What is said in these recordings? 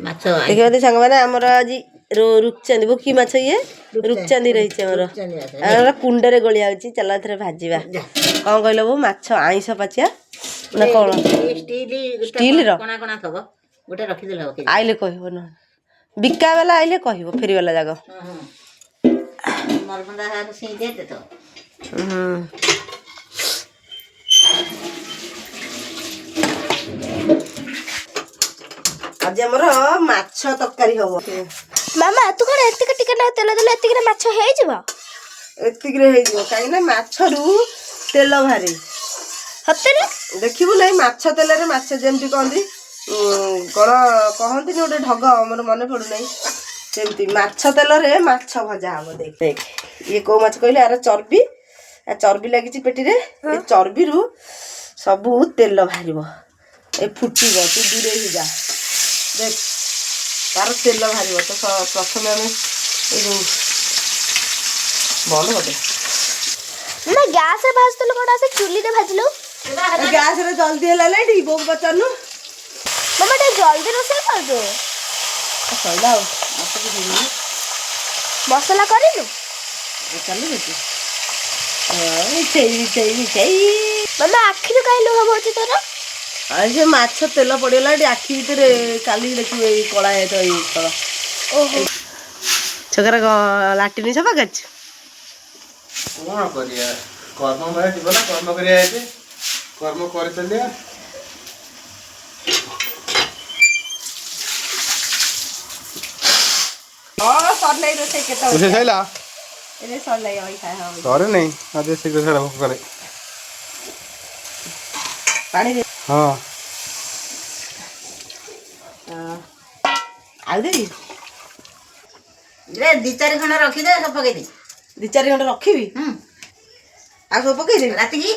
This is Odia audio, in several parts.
ମାଛ। ଦେଖିବା ତ ସାଙ୍ଗମାନେ, ଆମର ଆଜି ରୁପଚାନ୍ଦି ବୋ, କି ମାଛ ଇଏ? ରୁପଚାନ୍ଦି ରହିଛି ଆମର। ରୁପଚାନ୍ଦି ମାଛ। ଆମର କୁଣ୍ଡରେ ଗୋଳିଆ ହଉଛି। ଚାଲ, ଏଥର ଭାଜିବା। କଣ କହିଲ ବୋଉ, ମାଛ ଆଇଁଷ ପାଚିଆ ନା କଣ? ଷ୍ଟିଲ। ଷ୍ଟିଲର? କଣା କଣା ଥବ, ଗୋଟେ ରଖିଦେଲେ ହବ କେଜି। ଆଇଲେ କହିବ, ନହେଲେ ବିକା ବାଲା ଆଇଲେ କହିବ ଫେରିବାଲା ଯାକ। ହଁ, ମରବନ୍ଦା ସେଇ ଦେ ତ। ହୁଁ। ଆଜି ଆମର ମାଛ ତରକାରୀ ହବ। ମାମା, ତୁ କଣ ଏତିକି ଟିକେ ନା ତେଲ ଦେଲେ ଏତିକିରେ ମାଛ ହେଇଯିବ? ଏତିକିରେ ହେଇଯିବ, କାହିଁକି ନା ମାଛରୁ ତେଲ ବାହାରେ। ସତରେ? ଦେଖିବୁ ନାଇଁ, ମାଛ ତେଲରେ ମାଛ ଯେମିତି କହନ୍ତି, କଣ କହନ୍ତିନି ଗୋଟେ ଢଗ, ମୋର ମନେ ପଡୁନାହିଁ, ସେମିତି ମାଛ ତେଲରେ ମାଛ ଭଜା ହବ। ଦେଖ ଦେଖ, ଇଏ କୋଉ ମାଛ କହିଲେ? ଆର ଚର୍ବି, ଆ ଚର୍ବି ଲାଗିଛି ପେଟିରେ। ଏ ଚର୍ବିରୁ ସବୁ ତେଲ ବାହାରିବ। ଏ ଫୁଟିବ, ତୁ ଦୂରେଇ ହେଇଯା। ଦେଖ, ତାର ତେଲ ବାହାରିବ ତ। ପ୍ରଥମେ ଆମେ ଏଇ ଯୋଉ ବନ୍ଦ କରିଦେ। ନା, ଗ୍ୟାସରେ ଭାଜୁଥିଲୁ, କଣ ଆସେ ଚୁଲିରେ ଭାଜିଲୁ? ଗ୍ୟାସରେ ଜଲ୍ଦି ହେଲା ନାଇଁ, ବୋଉ ପଚାରୁନୁ। ମାମା, ଟିକେ ଜଲ୍ଦି ରୋଷେଇ କରିଦେ। ସଇଲା ଆଉ ମାଛ ବି ହେଇନି। ମସଲା କରିନୁ? ଚାଲୁ ବେଶୀ ମିଠେଇ ମିଠେଇ ମିଠେଇ। ମାମା, ଆଖିରୁ କାହିଁ ଲୁହ ବହୁଛି ତୋର? ଆଉ ସେ ମାଛ ତେଲ ପଡ଼ିଗଲା ଏଠି ଆଖି ଭିତରେ। କାଲି ଦେଖିବୁ, ଏଇ କଳା ହେଇଯାଇଥିବ ଏଇ ତଳ। ଓହୋ। ଛୋକରା ଲାଟିନି ସଫା କରିଛୁ? କଣ କରିବା, କର୍ମମୟ ଜୀବନ, କର୍ମ କରିବା ଏବେ, କର୍ମ କରିଚାଲିବା। ହଁ, ସରିଲାଇ ରୋଷେଇ କେତେବେଳେ। ରୋଷେଇ ସରିଲା? ଏବେ ସରିଲାଇ, ଅଇଖା ହବ। ସରେ ନାଇଁ, ଆଜି ଶୀଘ୍ର ସାରା ଭୋକ କରେ। ପାଣି ଦେ। ହଁ। ଆଉ ଦେବି? ରେ, ଦି ଚାରି ଖଣ୍ଡ ରଖିଦେ, ସବୁ ପକେଇଦେ। ଦି ଚାରି ଘଣ୍ଟା ରଖିବି? ହୁଁ। ଆଉ ସବୁ ପକେଇଦେବି? ରାତିକି।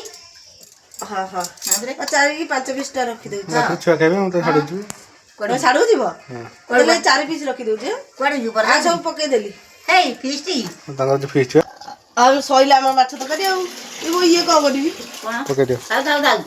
ହଁ। ତାପରେ ଆଉ ଚାରି କି ପାଞ୍ଚ ପିସ୍ଟା ରଖିଦେଉଛି। ରାତିରେ ଛୁଆ ଖାଇବେ, ମୁଁ ତ ଛାଡି ଯିବି। ତମେ ସାଡ଼କୁ ଯିବ? ହଁ। ତାହେଲେ ଚାରି ପିସ୍ ରଖିଦେଉଛି। କୁଆଡ଼େ ଯିବୁ? ଆଉ ସବୁ ପକେଇଦେଲି। ହେଇ, ଫିଷ୍ଟ। ତାଙ୍କର ଯୋଉ ଫିଷ୍ଟ। ଆଉ ସଇଲା ଆମର ମାଛ ତରକାରୀ। ଆଉ ଇଏ କଣ କରିବି? କଣ? ପକେଇ ଦିଅ। ଥାଉ ଥାଉ ଥାଉ।